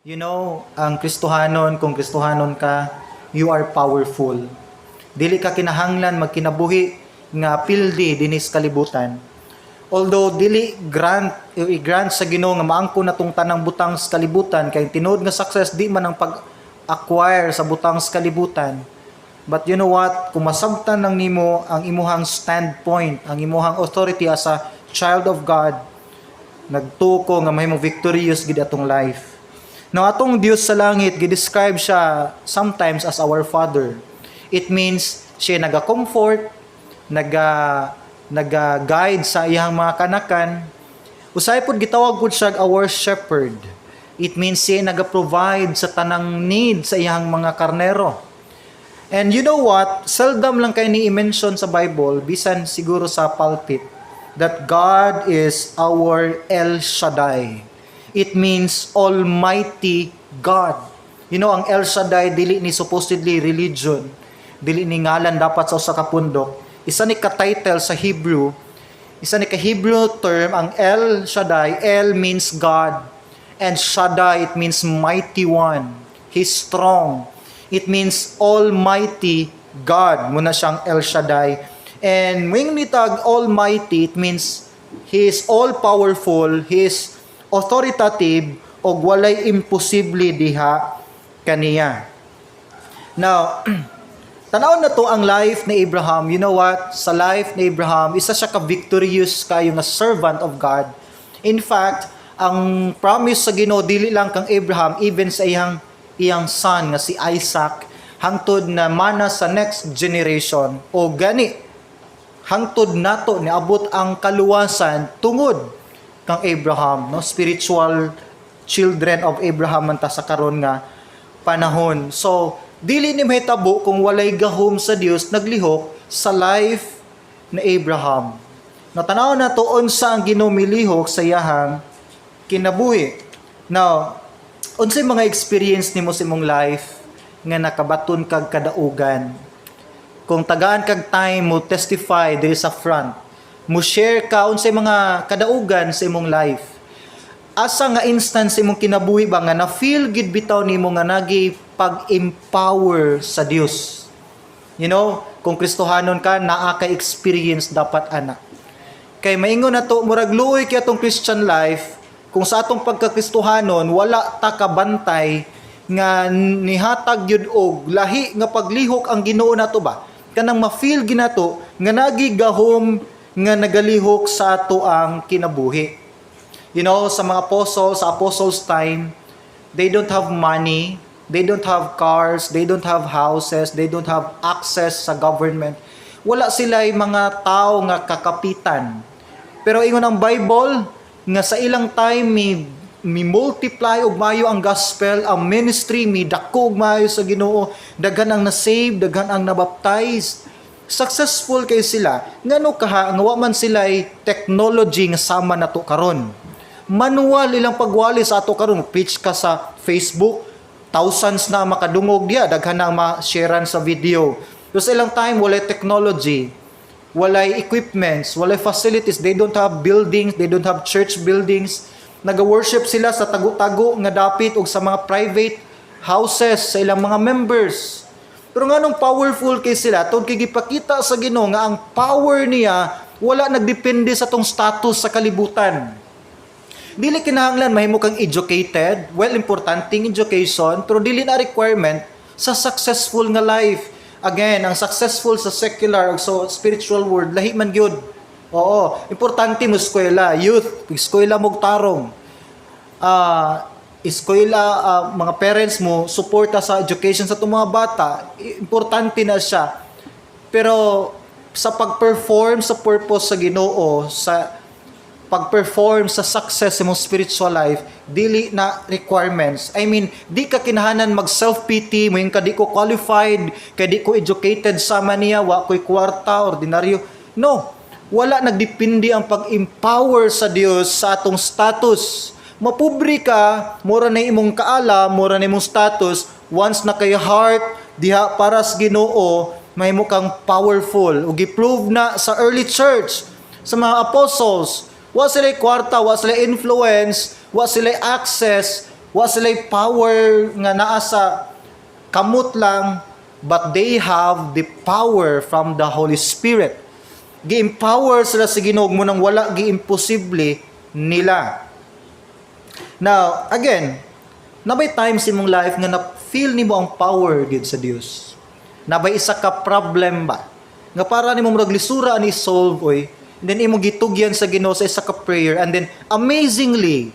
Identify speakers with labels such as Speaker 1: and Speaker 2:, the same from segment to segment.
Speaker 1: Ang Kristohanon, kung Kristohanon ka, you are powerful. Dili ka kinahanglan magkinabuhi nga pildi dinis kalibutan. Although dili grant i-grant sa Ginoo nga maangkon natong tanang butang sa kalibutan, kay tinuod nga success di man ang pag-acquire sa butang sa kalibutan. But you know what? Kung masabtan lang nimo ang imuhang standpoint, ang imuhang authority as a child of God, nagtuo nga mahimong victorious gid atong life. Now, atong Dios sa langit, gi-describe siya sometimes as our Father. It means siya naga-comfort, naga-guide sa iyang mga kanakan. Usahay pud gitawag pud siya our shepherd. It means siya naga-provide sa tanang need sa iyang mga karnero. And you know what? Seldom lang kay ni i-mention sa Bible, bisan siguro sa pulpit, that God is our El Shaddai. It means Almighty God. Ang El Shaddai, dili ni supposedly religion, dili ni ngalan dapat sa usa ka pundok. Isa ni ka title sa Hebrew, isa ni ka Hebrew term ang El Shaddai. El means God and Shaddai, it means mighty one. He's strong. It means Almighty God. Mao na siyang El Shaddai. And when nitag Almighty, it means He is all powerful, He is authoritative, og walay imposible diha kaniya. Now, tanaw na to ang life ni Abraham. You know what? Sa life ni Abraham, isa siya ka victorious kayo nga servant of God. In fact, ang promise sa Ginoo dili lang kang Abraham, even sa iyang iyang son nga si Isaac, hangtod na mana sa next generation, o gani hangtod nato niabot ang kaluwasan tungod kang Abraham, no? Spiritual children of Abraham man ta sa karon nga panahon. So dili ni mahitabo kung walay gahom sa Dios naglihok sa life ni Abraham. Natanaw na to unsa ang Ginoo milihok sa iyahang kinabuhi. Now, unsay mga experience nimo sa imong life nga nakabaton kag kadaugan? Kung tagaan kag time mo testify diri sa front, mo share ka unsay mga kadaugan sa imong life. Asa nga instance sa imong kinabuhi ba nga na feel gid bitaw nimo nga nagi pag-empower sa Dios? Kung Kristohanon ka, naa kay experience dapat ana. Kay maingon na to, murag luoy kay atong Christian life kung sa atong pagkakristohanon wala ta kabantay nga nihatag gyud og lahi nga paglihok ang Ginoo nato ba, kanang ma-feel ginato nga nagi gahom nga nagalihok sa ato ang kinabuhi. Sa mga apostles, sa apostles' time, they don't have money, they don't have cars, they don't have houses, they don't have access sa government. Wala sila mga tao nga kakapitan. Pero ingon ang Bible nga sa ilang time mi multiply og mayo ang gospel, ang ministry mi dako og maayo sa Ginoo, daghan ang na-save, daghan ang nabaptize. Successful kay sila. Ngano kaha nga wa man sila technology nga sama nato karon? Manual ilang pagwali. Sa ato karon, preach ka sa Facebook, thousands na makadungog diya, daghan na ang ma-sharean sa video. Pero sa ilang time, walay technology, walay equipments, walay facilities. They don't have buildings, they don't have church buildings. Naga-worship sila sa tago-tago nga dapit og sa mga private houses sa ilang mga members. Pero nganong powerful kay sila? Tungod kay gipakita sa Ginoo nga ang power niya wala nagdepende sa tong status sa kalibutan. Dili kinahanglan mahimo kang educated, well, importanteng education, pero dili na requirement sa successful nga life. Again, ang successful sa secular o sa spiritual world, lahi man gyud. Oo, importante mo eskwela, youth, eskwela mo tarong. Eskwela, mga parents mo suporta sa education sa itong mga bata, importante na siya. Pero sa pag-perform sa purpose sa Ginoo, sa pag-perform sa success sa imong spiritual life, dili na requirements. I mean, di ka kinahanglan mag self-pity, mo ka di ko qualified, kay di ko educated sama niya, wa ko'y kwarta, ordinaryo. No, wala nagdepende ang pag-empower sa Dios sa atong status. Mapobre ka, mura na imong kaalam, mura na imong status, once na kay heart diha para sa Ginoo, mahimo kang powerful. Ug gi-prove na sa early church, sa mga apostles, wa sila kwarta, wa sila influence, wa sila access, Wa sila'y power nga naa sa kamot lang, but they have the power from the Holy Spirit. Gi-empower sila sa Ginoo mo nang wala gi-imposible nila. Now, again, naa bay times imong life nga na-feel nimo ang power gyud sa Dios? Naa bay isa ka problem ba nga para nimo murag lisura ani solve oy, and then imong gitugyan sa Ginoo sa isa ka prayer, and then amazingly,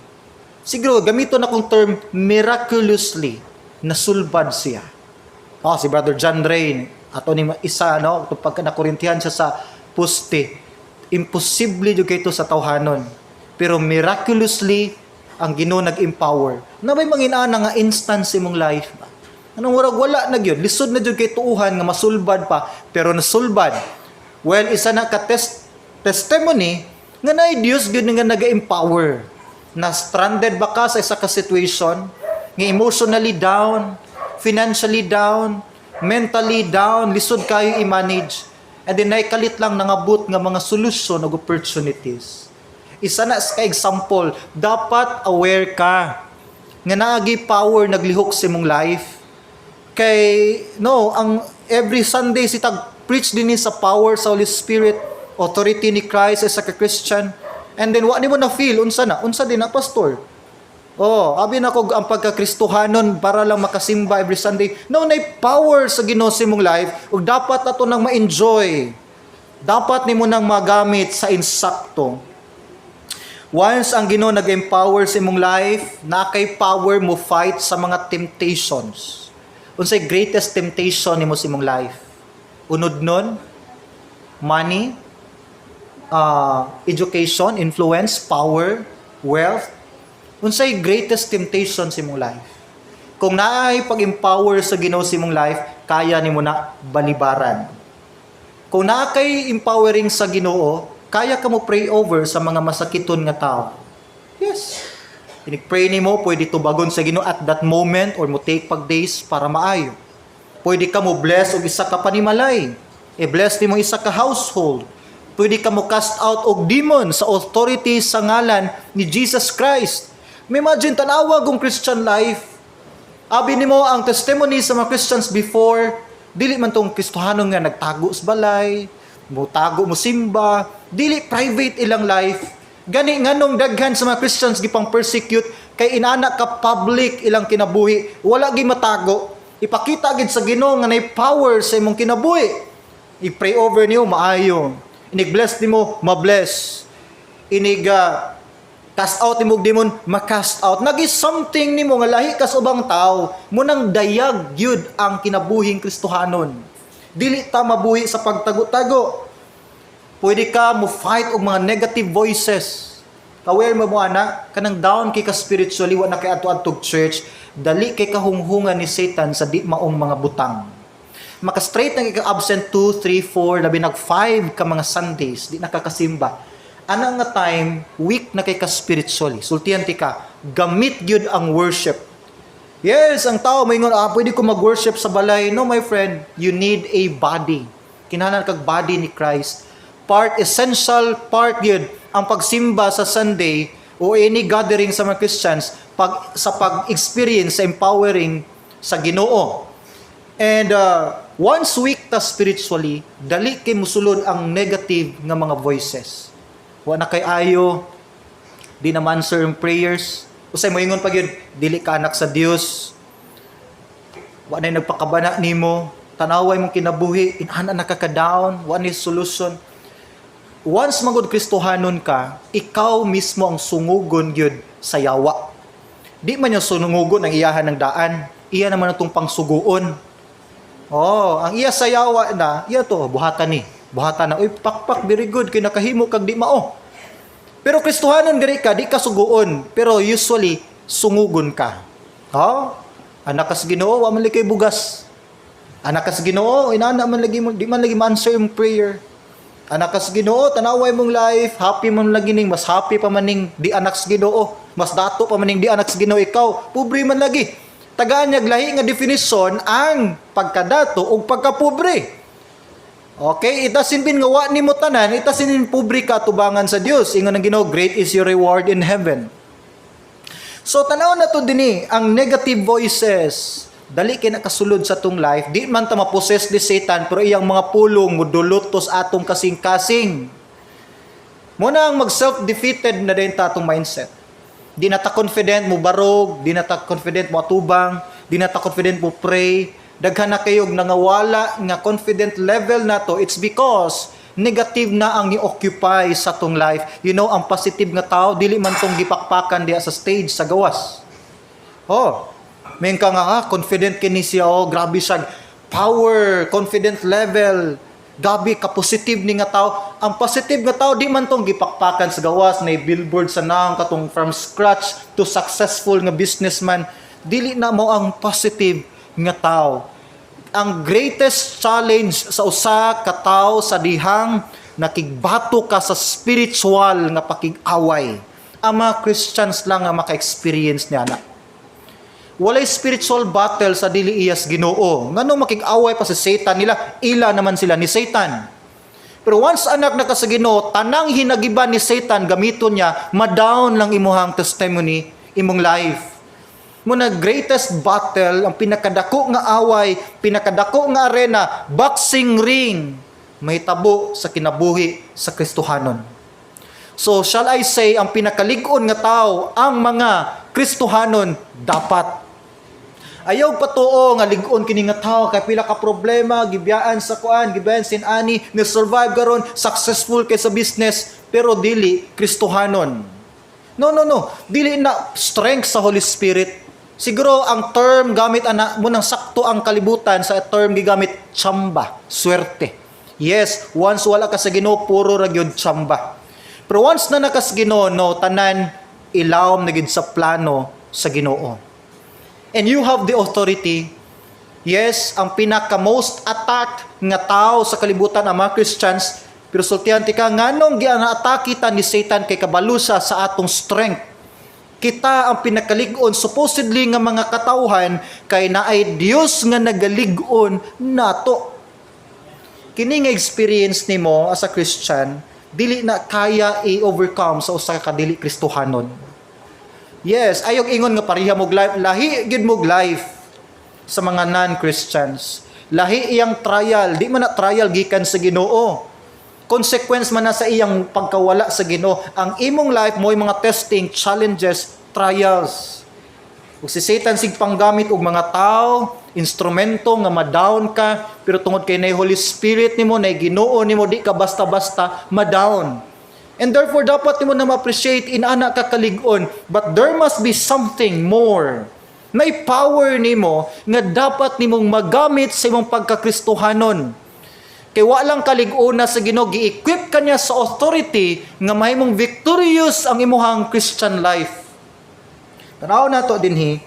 Speaker 1: siguro gamito na kong term, miraculously nasulbad siya? Oh, si Brother John Ray, ato ni isa, no, pagka nakurintihan siya sa poste, imposible jud kay to sa tawhanon. Pero miraculously ang Ginoo nag-empower. Naa bay mga inana nga instance imong life ba? Anong murag wala na gyud, lisod na jud kay tuuhan nga masulbad pa, pero nasulbad. Well, isa na ka testimony nga naay Dios gyud nga naga-empower. Na stranded ba ka sa isa ka situation nga emotionally down, financially down, mentally down, lisod kayo i-manage? And then naay kalit lang nangabot nga mga solusyon ug opportunities. Isa na sa example, dapat aware ka nga naagi power naglihok sa imong life. Kay no, ang every Sunday si tag preach din ni sa power sa Holy Spirit, authority ni Christ as a Christian. And then wa nimo na feel unsa na, unsa din na, pastor? Oh, abi na ko ang pagkakristohanon para lang makasimba every Sunday. No, nay power sa Ginoo sa imong life ug dapat ato nang ma-enjoy. Dapat nimo nang magamit sa insakto. Once ang Ginoo nag-empower sa imong life, naa kay power mo fight sa mga temptations. Unsay greatest temptation nimo sa imong life? Unod nun, money, education, influence, power, wealth. Unsay greatest temptation sa imong life? Kung naay pag-empower sa Ginoo sa imong life, kaya nimo na balibaran. Kung naa kay empowering sa Ginoo, kaya ka mo pray over sa mga masakiton nga tao. Yes. Inig-pray nimo, pwede tubagon sa Ginoo at that moment or mo take pag days para maayo. Pwede ka mo bless og isa ka panimalay. I-bless nimo isa ka household. Pwede ka mo cast out og demon sa authority sa ngalan ni Jesus Christ. May imagine tanawa kung Christian life. Abi nimo ang testimony sa mga Christians before, dili man tong Kristohanon nga nagtago sa balay, mo tago mo simba, dili private ilang life. Gani nganong daghan sa mga Christians gipang persecute kay inana ka public ilang kinabuhi, wala gi matago. Ipakita gid sa Ginoo nga nay power sa imong kinabuhi. I-pray over niyo, maayo. Inig-bless nimo, ma-bless. Inig cast out nimo og demon, ma-cast out. Nagi something nimo nga lahi ka sa ubang tao, munang dayag gyud ang kinabuhing Kristohanon. Dili ta mabuhi sa pagtago-tago. Pwede ka mo fight og mga negative voices. Aware mo mo ana, kanang down kay ka spiritually, wa na kay adto-adtog church, dali kay kahunghungan ni Satan sa di maong mga butang. Maka-straight na kay ka absent 2, 3, 4, labi nag 5 ka mga Sundays, di nakakasimba. Ana nga time, weak na kay ka spiritually. Sultihan ti ka, gamit gyud ang worship. Yes, ang tao moingon, "Ah, pwede ko mag-worship sa balay." No, my friend, you need a body. Kinahanglan kag body ni Christ. Part, essential part yun, ang pagsimba sa Sunday o any gathering sa mga Christians pag, sa pag-experience sa empowering sa Ginoo. And once weak ta spiritually, dali kay musulod ang negative nga mga voices. Wa na kay ayo, di na ma-answer ang prayers. Usay moingon pa gyud, "Dili ka anak sa Dios. Wa na nagpakabana nimo, tanaway mong kinabuhi, inana nakaka-down, wa ni solution." Once magud Kristohanon ka, ikaw mismo ang sungugon gyud sa yawa. Di man yung sungugon ang iyahan ng daan, iya naman itong pangsuguon. Oh, ang iya sa yawa na, iya to, buhatan ni. Buhatan na, "Uy, pakpak, very good, kay nakahimo kag di mao." Pero Kristohanon gani ka, di ka suguon. Pero usually, sungugon ka. Oh, anak ka sa Ginoo, wa man lagi kay bugas. Anak ka sa Ginoo, inana man lagi mo, di man lagi ma-answer yung prayer. Anak ka sa Ginoo, tanaway mong life, happy man lagi ning, mas happy pa man ning di anak sa Ginoo. Mas dato pa man ning di anak sa Ginoo ikaw, pobre man lagi. Tagaan niya lahi nga definition ang pagkadato ug pagkapobre. Okay, it doesn't mean nga wa nimo tanan, it doesn't mean pobre ka tubangan sa Dios. Ingon ang Ginoo, "Great is your reward in heaven." So tanaw na to dinhi, ang negative voices, dali kay nakasulod sa atong life. Di man ta ma-possess ni Satan, pero iyang mga pulong mudulot to sa atong kasing-kasing. Mao na ang mag self-defeated na din ta atong mindset. Di na ta confident mo barog, di na ta confident mo atubang, di na ta confident mo pray. Daghan na kayog nangawala nga confident level nato. It's because negative na ang ni-occupy sa atong life. Ang positive nga tao dili man tong gipakpakan diha sa stage sa gawas. Oh, may ka nga, confident kini siya, oh, grabe siya, power, confident level, gabi ka positive ni nga tao. Ang positive nga tao di man tong gipakpakan sa gawas na billboard sa nang katong from scratch to successful nga businessman. Dili na mao ang positive nga tao. Ang greatest challenge sa usa ka tawo sa dihang nakigbato ka sa spiritual nga pakig-away. Ang mga Christians lang ang maka-experience niya na. Walay spiritual battle sa dili iyas Ginoo. Ngano makig-away pa si Satan nila, ila naman sila ni Satan. Pero once anak na ka sa Ginoo, tanang hinagiban ni Satan gamiton niya, ma-down lang imuhang testimony, imong life. Mao na greatest battle, ang pinakadako nga away, pinakadako nga arena, boxing ring, may tabo sa kinabuhi sa Kristohanon. So shall I say, ang pinakalig-on nga tao, ang mga Kristohanon dapat. Ayaw patuo nga lig-on kini nga tao kay pila ka problema, gibiyaan sa kuan, gibiyaan sin ani, ni survive karon, successful kay sa business, pero dili Kristohanon. No, no, no. Dili na strength sa Holy Spirit. Siguro ang term gamit ana mao nang sakto ang kalibutan sa term gigamit, chamba, swerte. Yes, once wala ka sa Ginoo, puro ra gyud chamba. Pero once na nakas Ginoo, no, tanan ilawom na gid sa plano sa Ginoo. And you have the authority. Yes, ang pinaka most attacked nga tao sa kalibutan ang mga Christians, pero sultihan tika nganong giana-atake ta ni Satan kay kabalo siya sa atong strength. Kita ang pinakalig-on supposedly nga mga katawhan kay naay Dios nga nagalig-on nato. Kini nga experience nimo as a Christian, dili na kaya i-overcome sa usa ka dili Kristohanon. Yes, ayaw ingon nga pareha mog life, lahi gid mog life sa mga non-Christians. Lahi iyang trial, di man na trial gikan sa Ginoo. Consequence man na sa iyang pagkawala sa Ginoo. Ang imong life mo'y mga testing, challenges, trials. Ug si Satan sig panggamit og mga tao, instrumento nga ma-down ka, pero tungod kay nay Holy Spirit nimo, nay Ginoo nimo, di ka basta-basta ma-down. And therefore dapat nimo na ma-appreciate inana ka kalig-on, but there must be something more. Nay power nimo nga dapat nimong magamit sa imong pagkakristohanon. Kay walang kalig-ona sa Ginoo, gi-equip ka niya sa authority nga mahimong victorious ang imuhang Christian life. Tanaw nato dinhi.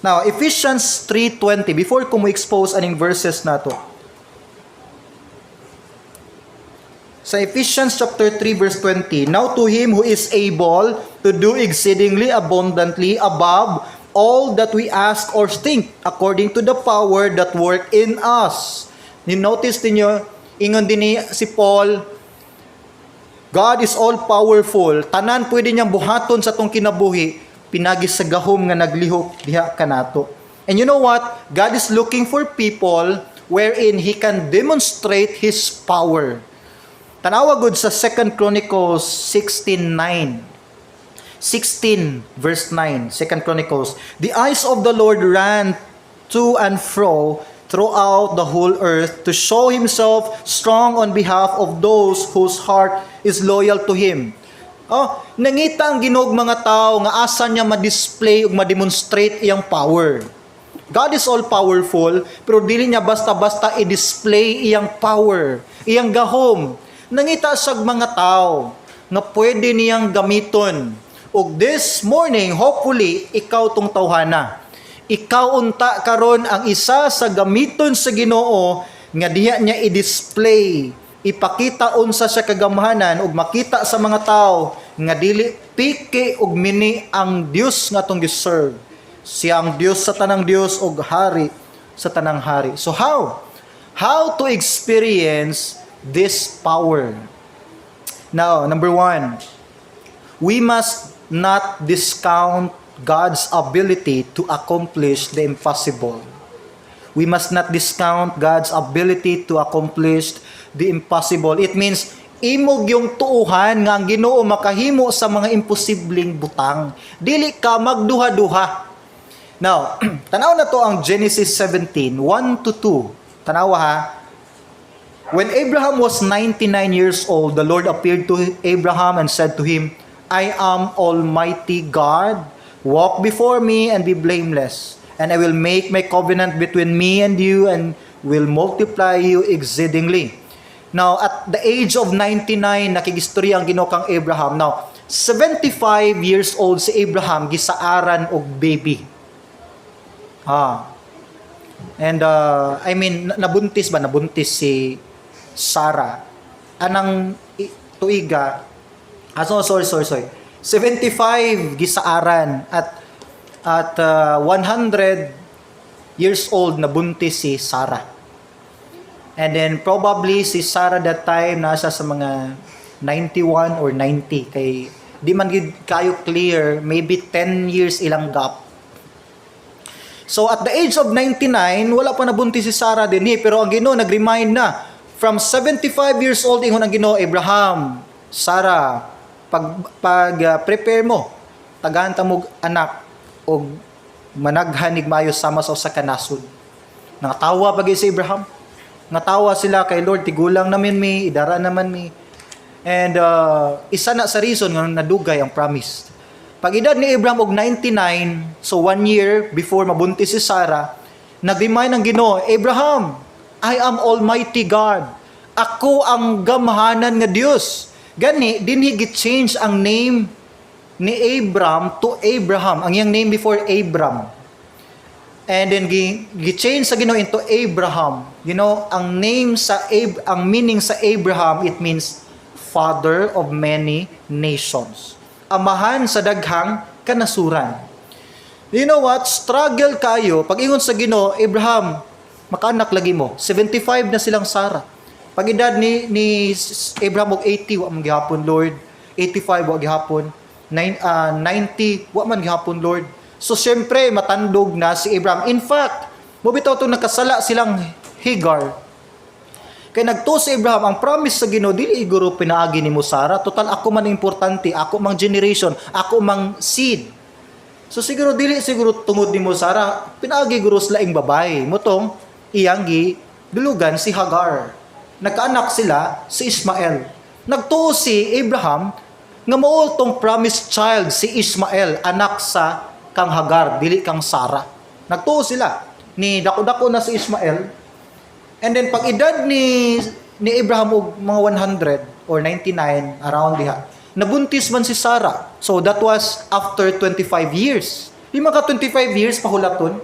Speaker 1: Now, Ephesians 3:20, before ko mo expose aning verses nato. Sa Ephesians chapter 3 verse 20, "Now to him who is able to do exceedingly abundantly above all that we ask or think, according to the power that work in us." Ni notice ninyo, ingon din ni si Paul, God is all powerful. Tanan pwede niyang buhaton sa atong kinabuhi pinagi sa gahom nga naglihok diha kanato. And you know what? God is looking for people wherein He can demonstrate His power. Tanawa gud sa 2 Chronicles 16:9. 16 verse 9, 2 Chronicles. "The eyes of the Lord ran to and fro throughout the whole earth to show himself strong on behalf of those whose heart is loyal to him." Oh, nangita ang Ginoo og mga tao nga asa niya ma-display ug ma-demonstrate iyang power. God is all powerful, pero dili niya basta-basta i-display iyang power, iyang gahom. Nangita siya og mga tao nga pwede niyang gamiton. Ug this morning, hopefully, ikaw tong tawhana. Ikaw unta karon ang isa sa gamiton sa Ginoo nga diha niya i-display, ipakita unsa siya kagamhanan ug makita sa mga tao nga dili piki ug mini ang Dios nga atong gi-serve. Siya ang Dios sa tanang Dios ug hari sa tanang hari. So how? How to experience this power? Now, number one, we must not discount God's ability to accomplish the impossible. We must not discount God's ability to accomplish the impossible. It means imo gyung tuuhan nga ang Ginoo makahimo sa mga imposibleng butang. Dili ka magduha-duha. Now, tanaw nato ang Genesis 17, 1 to 2. Tanawa ha. When Abraham was 99 years old, the Lord appeared to Abraham and said to him, "I am Almighty God. Walk before me and be blameless, and I will make my covenant between me and you and will multiply you exceedingly." Now, at the age of 99, nakigistorya ang Ginoo kang Abraham. Now, 75 years old si Abraham, gisaaran og baby. Ah. And I mean, nabuntis ba? Nabuntis si Sarah. Anang tuiga, ah, so, sorry, sorry, sorry. 75 gisaaran at 100 years old nabuntis si Sarah. And then probably si Sarah that time nasa sa mga 91 or 90 kay di man gid kayo clear, maybe 10 years ilang gap. So at the age of 99, wala pa nabuntis si Sarah din eh, pero ang Ginoo nag-remind na from 75 years old, ingon ang Ginoo, "Abraham, Sarah, pag prepare mo, tagaan ta mo anak og managhan mayo sama sa usa ka nasod." Nangatawa pa gyud si Abraham. Natawa sila kay, "Lord, tigulang namin mi, idara naman mi." And isa na sa reason nga nadugay ang promise. Pag edad ni Abraham og 99, so one year before mabuntis si Sarah, nag-remind ang Ginoo, "Abraham, I am Almighty God. Ako ang gamhanan nga Dios." Gani, dinhi gi-change ang name ni Abram to Abraham. Ang iyang name before, Abram. And then gi-change sa Ginoo into Abraham. Ang name sa Ab ang meaning sa Abraham, it means father of many nations. Amahan sa daghang kanasuran. You know what? Struggle kayo. Pag ingon sa Ginoo, "Abraham, makaanak lagi mo." 75 na silang Sarah. Pag edad ni Abraham og 80, wa man gihapon, Lord. 85, wa gihapon. 90, wa man gihapon, Lord. So syempre matandog na si Abraham. In fact, mo bitaw to nakasala silang Hagar. Kay nagtuo si Abraham, ang promise sa Ginoo dili iguro pinaagi nimo, Sarah. Total ako man importante, ako mang generation, ako mang seed. So siguro dili siguro tungod nimo, Sarah, pinaagi guro sa laing babay. Motong iyang gi dulugan si Hagar. Nagkaanak sila si Ismael. Nagtuo si Abraham nga mao tong promised child si Ismael, anak sa kang Hagar, dili kang Sarah. Nagtuo sila. Ni dako-dako na si Ismael. And then pag edad ni Abraham og mga 100 or 99 around diha, nabuntis man si Sarah. So that was after 25 years. Di maka 25 years pahulaton.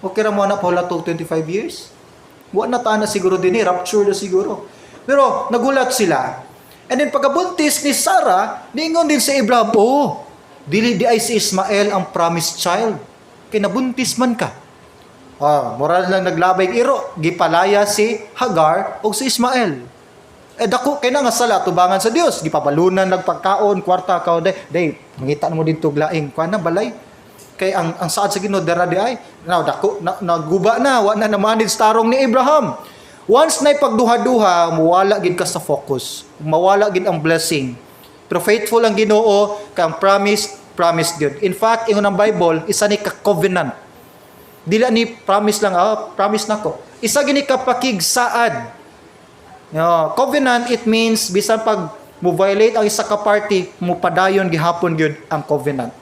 Speaker 1: Okay ra mo na pahulaton 25 years? Wa na ta na siguro din eh, rapture na siguro. Pero nagulat sila. And then pagkabuntis ni Sarah, niingon din si Abraham, "Oh, dili di ay si Ismael ang promised child. Kay nabuntis man ka." Ah, moral lang naglabay iro, gipalaya si Hagar og si Ismael. Eh dako kay na nga sala tubangan sa Dios, gipabalunan nagpagkaon, kwarta ka day, day mangita mo didto og laing kuan na balay. Kay ang saad sa Ginoo dara di ay. Now dako na, naguba na, wa na na manage tarong ni Abraham. Once na pagduha-duha, mawala gid ka sa focus. Mawala gid ang blessing. Pero faithful ang Ginoo kay ang promise, promise gyud. In fact, ingon ang Bible, isa ni ka covenant. Dili ni promise lang, ah, promise nako. Isa gini ka pakigsaad. No, covenant, it means bisan pag mo violate ang isa ka party, mo padayon gihapon gyud ang covenant.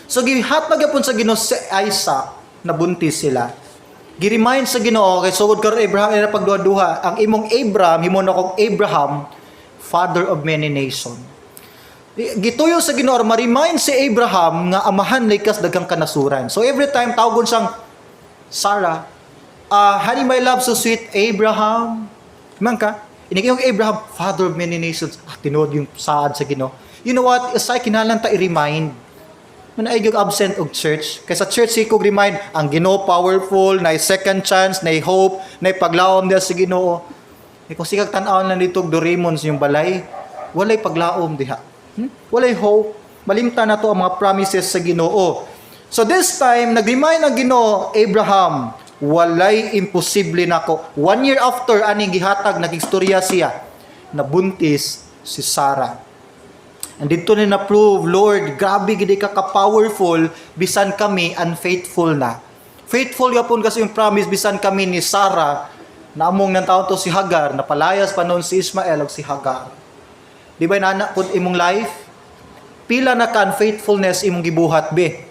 Speaker 1: So gihatag gyapon sa Ginoo si Isaac, nabuntis sila. Gi-remind sa Ginoo kay sugod karon, Abraham, ila pagduha-duha, ang imong Abraham himo na kog Abraham, father of many nation. Gituyo sa Ginoo ma-remind si Abraham nga amahan likas daghang kanasuran. So every time tawgon siyang Sarah, "Honey, my love, so sweet Abraham." Man ka? Inig yung Abraham, father of many nations. Ah, tinuod yung saad sa Ginoo. You know what? Usay kinahanglan ta i-remind. Man ay gyud absent og church. Kay sa church si kog remind ang Ginoo powerful, na second chance, na hope, na paglaom diha sa Ginoo. Eh, kung sikag tan-awon lang dito og Doraemon sa yung balay, walay paglaom diha. Walay hope. Malimtan nato ang mga promises sa Ginoo. So this time, nag-remind ang Ginoo, "Abraham, walay imposible nako." One year after aning gihatag, nagistorya siya, nabuntis si Sarah. And dito ni na-prove, "Lord, grabe gid ka ka-powerful bisan kami unfaithful na. Faithful yapon kasi yung promise bisan kami ni Sarah na among nang taon to si Hagar, napalayas pa noon si Ismael ug si Hagar." Di ba nana pud imong life? Pila na ka unfaithfulness imong gibuhat, be?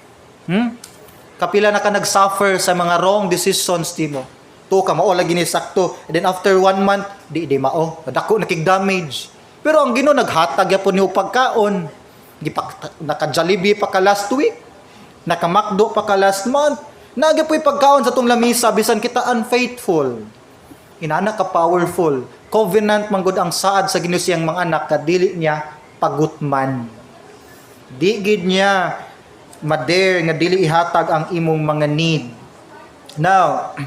Speaker 1: Kapila na ka nag-suffer sa mga wrong decisions nimo. To ka mao lagi ni sakto. And then after one month, di di mao. Dako na kig damage. Pero ang Ginoo naghatag yapon nimo pagkaon. Gipak naka-Jollibee pa ka last week. Naka-McDo pa ka last month. Naa po'y pagkaon sa atong lamisa bisan kita unfaithful. Inana ka powerful. Covenant man gud ang saad sa Ginoo siyang mga anak kadili niya pagutman. Di gid niya ma-dare nga dili ihatag ang imong mga need. Now,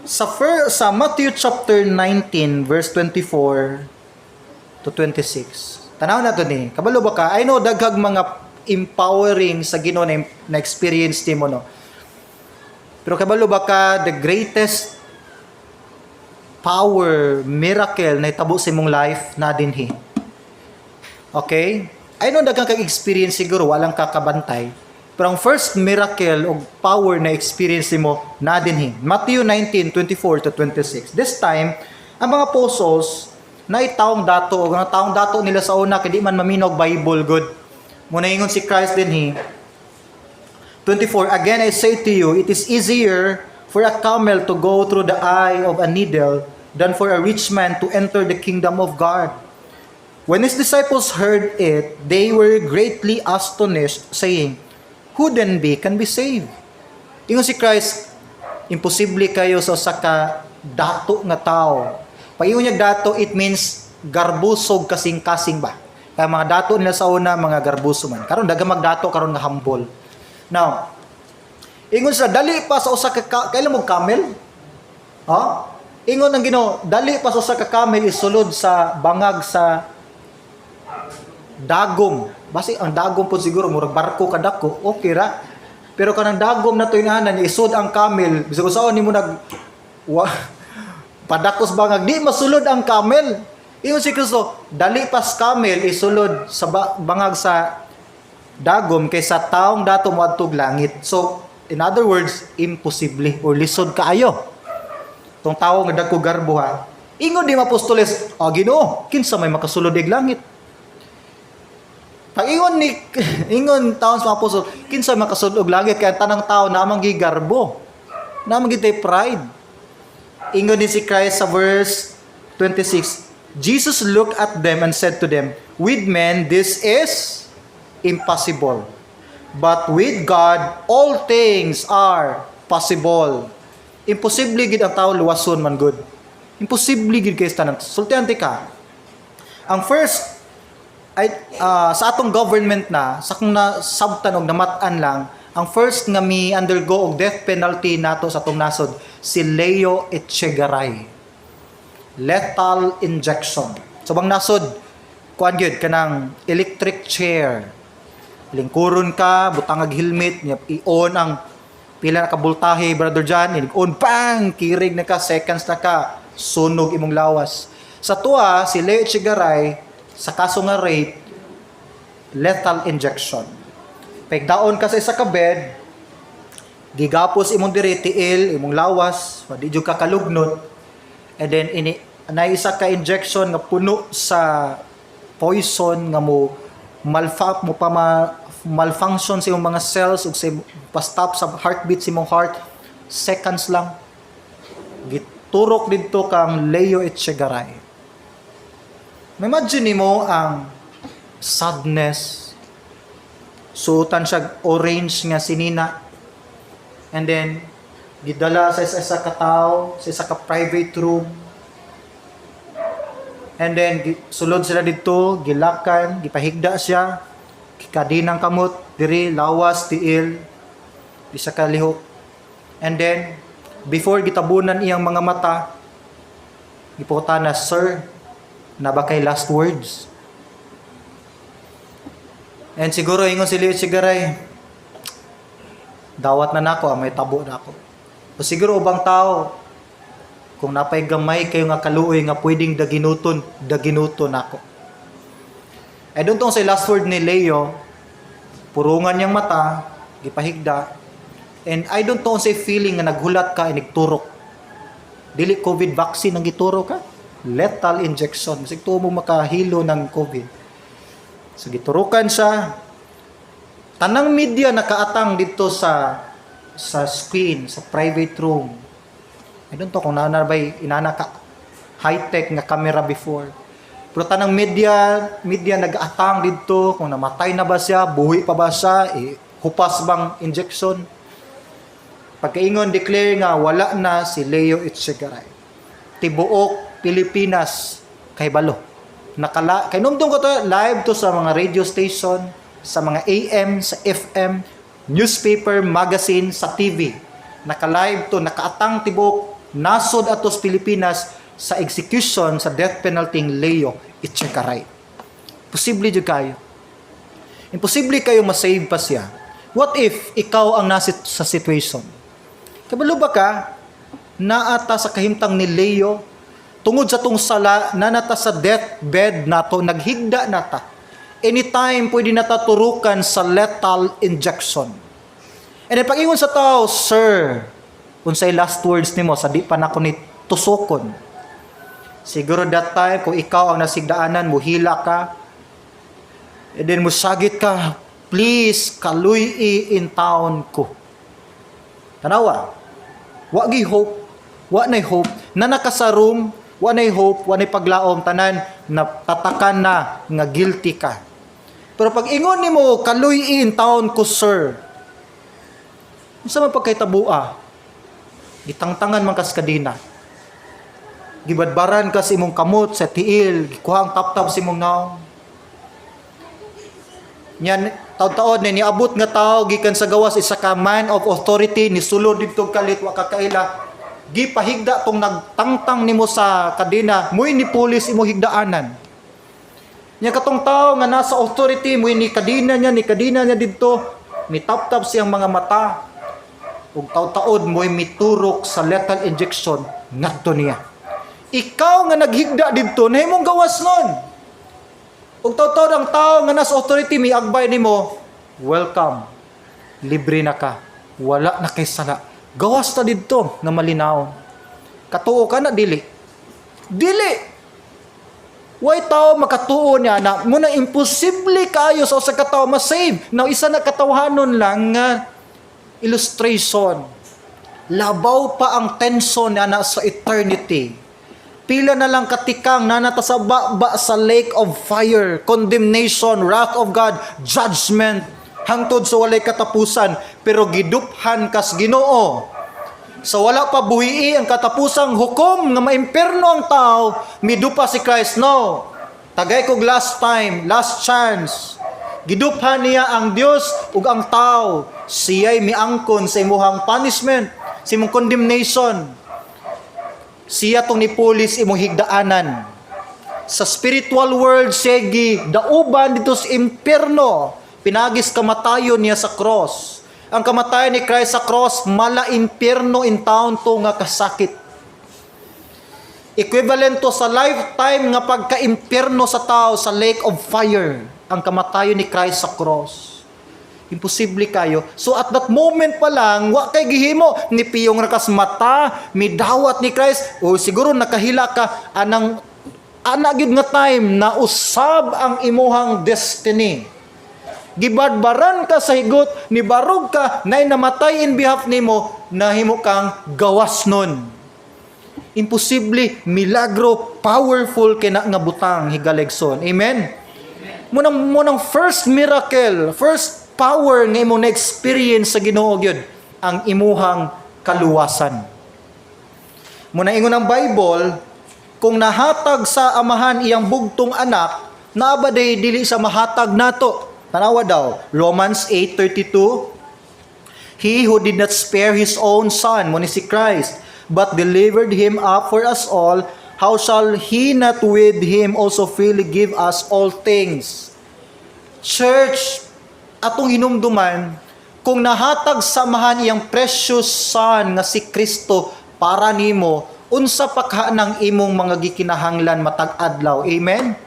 Speaker 1: sa Matthew chapter 19 verse 24 to 26. Tanaw na to ni. Kabalo ba ka? I know daghag mga empowering sa Ginoo na experience nimo, no. Pero kabalo ba ka, the greatest power, miracle na itabo sa imong life na dinhi? Okay? I know daghang kag experience siguro, walang kakabantay. Pero ang first miracle o power na experience nimo na dinhi. Matthew 19:24 to 26. This time, ang mga apostles na taong dato o ang taong dato nila sa una kay di man maminog Bible good. Muna ingon si Christ dinhi. 24, "Again I say to you, it is easier for a camel to go through the eye of a needle than for a rich man to enter the kingdom of God." When his disciples heard it, they were greatly astonished, saying, "Who then be can be saved?" Ingon si Christ, imposible kayo sa usa ka dato nga tao. Pag ingon niya dato, it means garbusog kasing-kasing ba. Kaya mga dato nila sa una, mga garbuso man. Karon daghang magdato karon nga humble. Now, ingon sa dali pa sa usa ka kailan mo camel? Ha? Ingon ang Ginoo, dali pa sa usa ka camel isulod sa bangag sa dagom. Basi ang dagom po siguro murag barko kadako, okay ra. Pero kanang dagom na to inanan isud ang camel, bisag usaon nimo nag wa, padakos bangag, di masulod ang camel. Ingon si Kristo, dali pas camel isulod sa bangag sa dagom kaysa taong dato moadtog langit. So, in other words, imposible or lisod kaayo. Tong tawo nga dagko garbo ha. Ingon di apostoles, "Ah, Ginoo, kinsa may makasulod ig langit?" Pag ingon ni ingon taon sa mga apostol, kinsa may makasulod og langit, kaya tanang tao namang gigarbo. Namang gitay pride. Ingon din si Christ sa verse 26, Jesus looked at them and said to them, "With men this is impossible, but with God all things are possible." Imposible gid ang tao luwason man gud. Imposible gid kay tanan. Sultihan ka. Ang first ay sa atong government na sa kung na sabtan og namat-an lang, ang first nga mi undergo og death penalty nato sa atong nasod si Leo Echegaray. Lethal injection. Sa bang nasod, kuan gyud kanang electric chair. Lingkuron ka, butangag helmet, nya i-on ang pila na ka voltahe, Brother John, on bang, kirig na ka, seconds na ka, sunog imong lawas. Sa tuwa, si Leo Echegaray, sa kaso nga rape, lethal injection. Pagdaon ka sa isa ka bed, gigapos imong diri tiil, imong lawas, di jud ka kalugnot. And then ini na isa ka injection nga puno sa poison nga mo malfa mo pa ma, malfunction sa imong mga cells ug sa pa-stop sa heartbeat sa imong heart, seconds lang giturok didto kang Leo Echegaray. Ma-imagine nimo ang sadness. Suotan siya orange nga sinina. And then gidala sa isa ka tawo sa isa ka private room. And then sulod sila didto, gilakan, gipahigda siya, kadinang kamot diri, lawas, tiil, di sa kalihok. And then before gitabunan iyang mga mata, giputana, "Sir, na ba kay last words?" And siguro ingon si Leo Echegaray, "Dawat na nako, may tabo na ako." O siguro ubang tao, "Kung napay gamay kayo nga kaluoy nga pwedeng daginuton, daginuton nako." I don't know sa last word ni Leo, purungan niyang mata, gipahigda, and I don't know sa feeling nga naghulat ka, inigturok. Dili COVID vaccine ang gituro ka. Lethal injection. Masig tuo mo makahilo ng COVID. So giturukan siya. Tanang media nakaatang dito sa screen, sa private room. I don't know kung naa bay inana ka high-tech nga camera before. Pero tanang media media nag-atang dito kung namatay na ba siya, buhi pa ba siya, eh, hupas bang injection. Pagkaingon, declare nga wala na si Leo Echegaray. Tibuok Pilipinas kahibalo. Nakala kay numdum ko to, live to sa mga radio station, sa mga AM, sa FM, newspaper, magazine, sa TV. Naka-live to, nakaatang tibuok nasod atos Pilipinas sa execution sa death penalty ng Leo Echegaray. Posible jud kayo. Imposible kayo ma-save pa siya. What if ikaw ang nasa sa situation? Kabalo ba ka, naata sa kahimtang ni Leo, tungod sa tong sala, nanata sa deathbed nato, naghigda nata. Anytime pwede nata turukan sa lethal injection. And then pag-ingon sa tao, "Sir, unsay last words nimo sa di pa nako ni tusokon?" Siguro that time, kung ikaw ang nasigdaanan, muhila ka, and then musagit ka, "Please, kaluy in taon ko." Tanawa, wa gi hope, wa nay hope, na naka sa room, wa nay hope, wa nay paglaom, tanan natatakan na nga guilty ka. Pero pag ingon nimo, "Kaluy in taon ko, sir," unsa man pagkaitabua? Gitangtangan man kas kadina. Gibadbaran ka sa imong kamot sa tiil, gikuha ang taptap sa imong naong. Nyan, taod-taod ni niabot nga tao gikan sa gawas, isa ka man of authority, ni sulod didto kalit, wa ka kaila. Gipahigda tong nagtangtang nimo sa kadena, mo'y ni pulis imo higdaanan. Nya katong tao nga nasa authority mo'y ni kadena niya didto, ni tap-tap siyang mga mata. Ug taod-taod mo'y miturok sa lethal injection ngadto niya. Ikaw nga naghigda didto, nahimong gawas nun. Ug taod-taod ang tao nga nasa authority miagbay nimo, "Welcome. Libre na ka. Wala na kay sala. Gawas ta didto nga malinaw." Katuo ka na dili? Dili. Way tao makatuo niya na muna imposible kaayo sa usa ka tawo ma-save. Now isa na katawhanon lang nga illustration. Labaw pa ang tension niya na sa eternity. Pila na lang katikang nanata sa baba sa lake of fire, condemnation, wrath of God, judgment, hangtod sa walay katapusan, pero giduphan kas Ginoo. Sa wala pa buhii ang katapusang hukom nga maimperno ang tao, midupa si Christ. No. Tagay kog last time, last chance. Giduphan niya ang Dios ug ang tao. Siya'y miangkon sa imuhang punishment, sa imong condemnation. Siya tong nipulis imong higdaanan. Sa spiritual world, siya dauban dito sa impierno. Pinagis kamatayon niya sa cross. Ang kamatayon ni Christ sa cross, mala impierno in town to nga kasakit. Equivalent to sa lifetime nga pagka-impierno sa tao sa lake of fire. Ang kamatayon ni Christ sa cross. Imposible kayo. So at that moment pa lang, wa kay gihimo, ni piyong rakas mata, midawat ni Christ, o siguro nakahila ka anang ana gyud nga time na usab ang imuhang destiny. Gibadbaran ka sa higot, nibarog ka, na namatay in behalf nimo, nahimo kang gawas nun. Imposible, milagro, powerful kina nga butang, higalegson. Amen? Munang first miracle, first power nga imong na-experience sa Ginoo gyud ang imuhang kaluwasan. Muna ingon ang Bible, kung nahatag sa Amahan iyang bugtong anak, naa ba day dili sa mahatag nato? Tanawa daw, Romans 8:32. "He who did not spare his own son," mo ni si Christ, "but delivered him up for us all, how shall he not with him also freely give us all things?" Church, Atong hinumduman, kung nahatag sa Amahan iyang precious Son nga si Kristo para nimo, unsa pa ka ng imong mga gikinahanglan matag adlaw? Amen?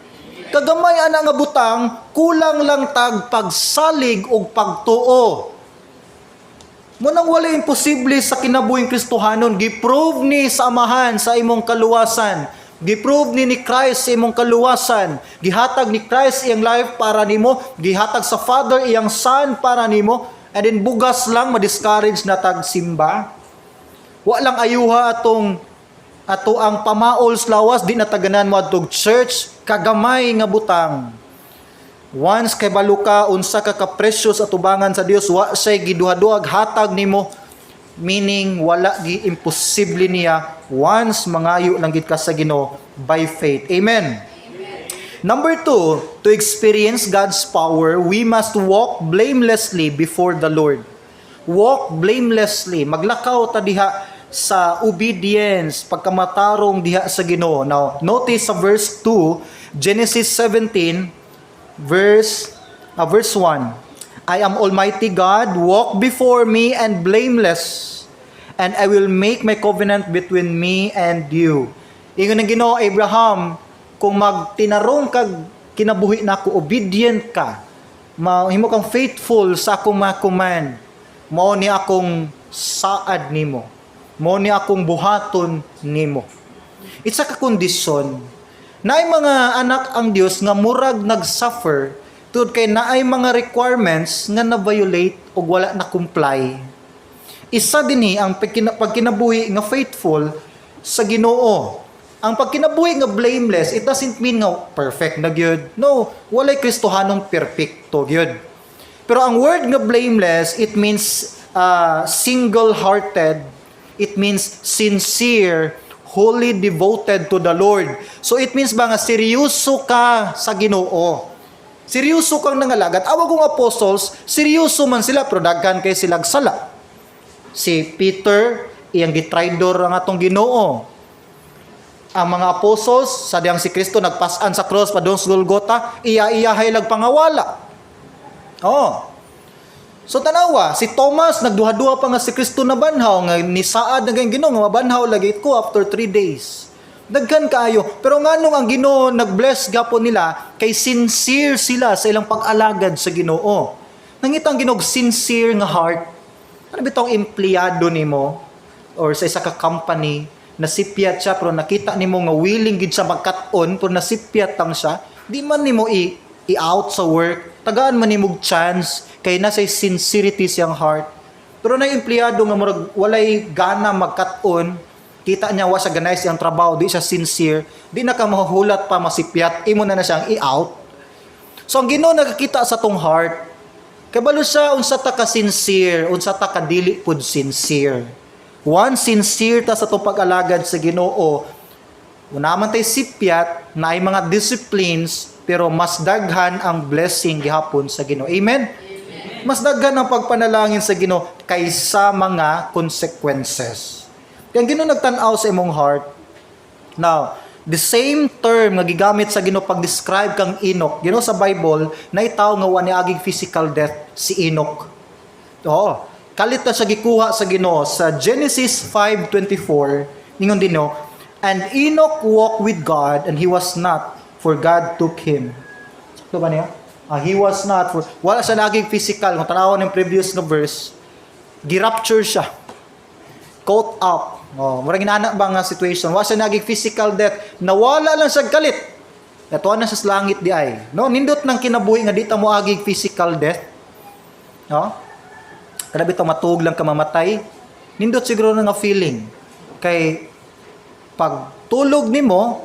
Speaker 1: Kagamay ana nga butang, kulang lang tag pagsalig ug pagtuo. Mao nang wala imposible sa kinabuhing Kristohanon. Giprove ni sa Amahan sa imong kaluwasan. Giprove ni Christ sa imong kaluwasan. Gihatag ni Christ iyang life para nimo. Gihatag sa Father iyang Son para nimo. And then bugas lang ma-discourage na tag simba. Wa lang ayuha atong ato ang pamaol sa lawas, di na taganan mo adtog church. Kagamay nga butang. Once kay balo ka unsa ka ka-precious atubangan sa Dios, wa say giduha-duhag hatag nimo, meaning wala gi imposible niya once mangayo lang gid ka sa Ginoo by faith. Amen. Number two, to experience God's power, we must walk blamelessly before the Lord. Walk blamelessly. Maglakaw ta diha sa obedience, pagkamatarong diha sa Ginoo. Now, notice sa verse 2, Genesis 17, verse 1. "I am Almighty God, walk before me and blameless, and I will make my covenant between me and you." Ingon ng Ginoo, "Abraham, kung magtinarong kag kinabuhi nako, obedient ka, mahimo kang faithful sa akong mga command, mao ni akong saad nimo. Mao ni akong buhaton nimo." It's a kondisyon. Naay mga anak ang Dios nga murag nag-suffer tungod kay naay mga requirements nga na-violate o wala na comply. Isa dinhi ang pagkinabuhi nga faithful sa Ginoo. Ang pagkinabuhi nga blameless, it doesn't mean nga perfect na gyud. No, walay Kristohanong perpekto gyud. Pero ang word nga blameless, it means single-hearted. It means sincere, wholly devoted to the Lord. So it means ba nga seryoso ka sa Ginoo. Seryoso kang nangalagad. Awag kong apostles, seryoso man sila, pero daghan kay silag sala. Si Peter, iyang gitraidor ang atong Ginoo. Ang mga apostles, sa diyang si Kristo nagpasan sa cross padung sa Golgota, iya-iyahay lag pangawala. Oh. So tanawa, si Thomas nagduha-duha pa nga si Kristo na banhaw, nga nisaad na gayong Ginoo nga mabanhaw lagi ko after 3 days. Daghan kaayo. Pero nganong ang Ginoo nag-bless gapon nila? Kay sincere sila sa ilang pag-alagad sa Ginoo. Nangita ang Ginoo og sincere nga heart. Ano bitong empleyado nimo or sa isa ka company, nasipyat siya pero nakita nimo nga willing gid siya magkat-on, pero nasipyat lang siya, di man nimo i i-out sa work, tagaan man nimo og chance kay nasa sincerity siyang heart. Pero na empleyado nga murag walay gana magkat-on, kita niya wa siya ganay siyang trabaho, di siya sincere, di na ka mahulat pa masipyat, imo na na siyang i-out. So ang Ginoo nakakita sa tong heart. Kabalo siya unsa ta ka sincere, unsa ta ka dili pud sincere. Once sincere ta sa tong pag-alagad sa Ginoo, una man tay sipyat, na ay mga disciplines, pero mas daghan ang blessing gihapon sa Ginoo. Amen? Mas daghan ang pagpanalangin sa Ginoo kaysa mga consequences. Kaya ang Ginoo nagtan-aw sa imong heart. Now, the same term nga gigamit sa Ginoo pag-describe kang Enoch. Sa Bible, na tawo nga wa niaging physical death, si Enoch. Oo. Kalit na siya gikuha sa Ginoo sa Genesis 5:24. Ningon din, no, "And Enoch walked with God and he was not, for God took him." Sakto ba niya? Ah, he was not for wala siya naging physical. Kung tanawan ng previous nga verse, gi-rapture siya. Caught up. Oh, murag inana ba nga situation? Wa siya naging physical death. Nawala lang siya kalit. Natuwa na siya sa langit di ay. No, nindot ng kinabuhi nga di ta mo agig physical death. No? Kada bitaw matug lang ka mamatay. Nindot siguro na nga feeling. Kay pag tulog nimo,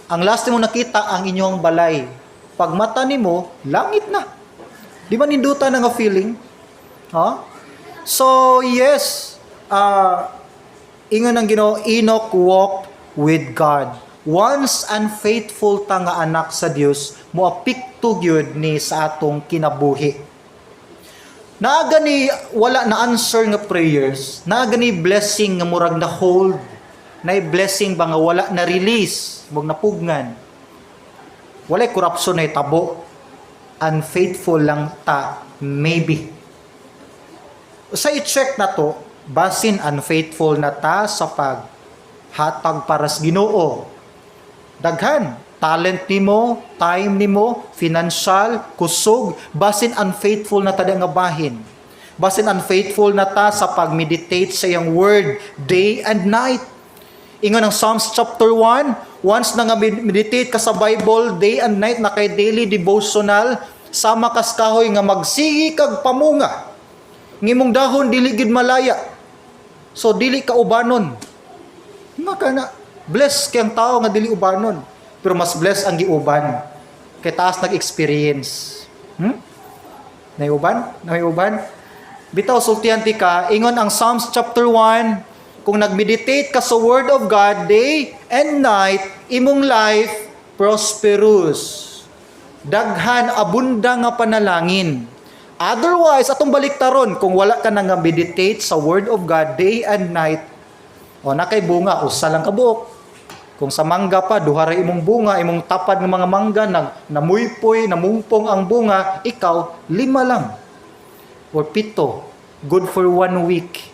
Speaker 1: ang last nimo nakita ang inyong balay. Pag mata nimo, langit na. Di ba ninduta na nga feeling? Ha? So, yes, ingon ang Ginoo, Enoch walked with God. Once unfaithful ta nga anak sa Dios, moapekto gyud ni sa atong kinabuhi. Naa gani wala na answer nga prayers, naa gani blessing nga murag na hold, na blessing ba nga wala na release, mog napugngan. Walay corruption na itabo. Unfaithful lang ta, maybe. Sa i-check na to, basin unfaithful na ta sa paghatag para sa Ginoo. Daghan, talent nimo, time nimo, financial, kusog, basin unfaithful na ta nga bahin. Basin unfaithful na ta sa pag-meditate sa iyang word day and night. Ingon ang Psalms chapter 1, once na nga meditate ka sa Bible day and night na kay daily devotional, sama kas kahoy nga magsigi kag pamunga. Ngimong dahon dili gid malaya. So dili ka ubanon. Maka na bless kay ang tao nga dili ubanon. Pero mas bless ang giuban. Kay taas nag-experience. Naiuban? Naiuban? Bitaw sultihan ti ka, ingon ang Psalms chapter 1, kung nagmeditate ka sa Word of God day and night, imong life prosperous. Daghan abunda nga panalangin. Otherwise, atong baliktaron, kung wala ka na nga meditate sa Word of God day and night, o nakay bunga, usa lang ka buok. Kung sa mangga pa, duha ra imong bunga, imong tapad ng mga mangga, nag, namuypoy, namungpong ang bunga, ikaw, lima lang. Or pito. Good for one week.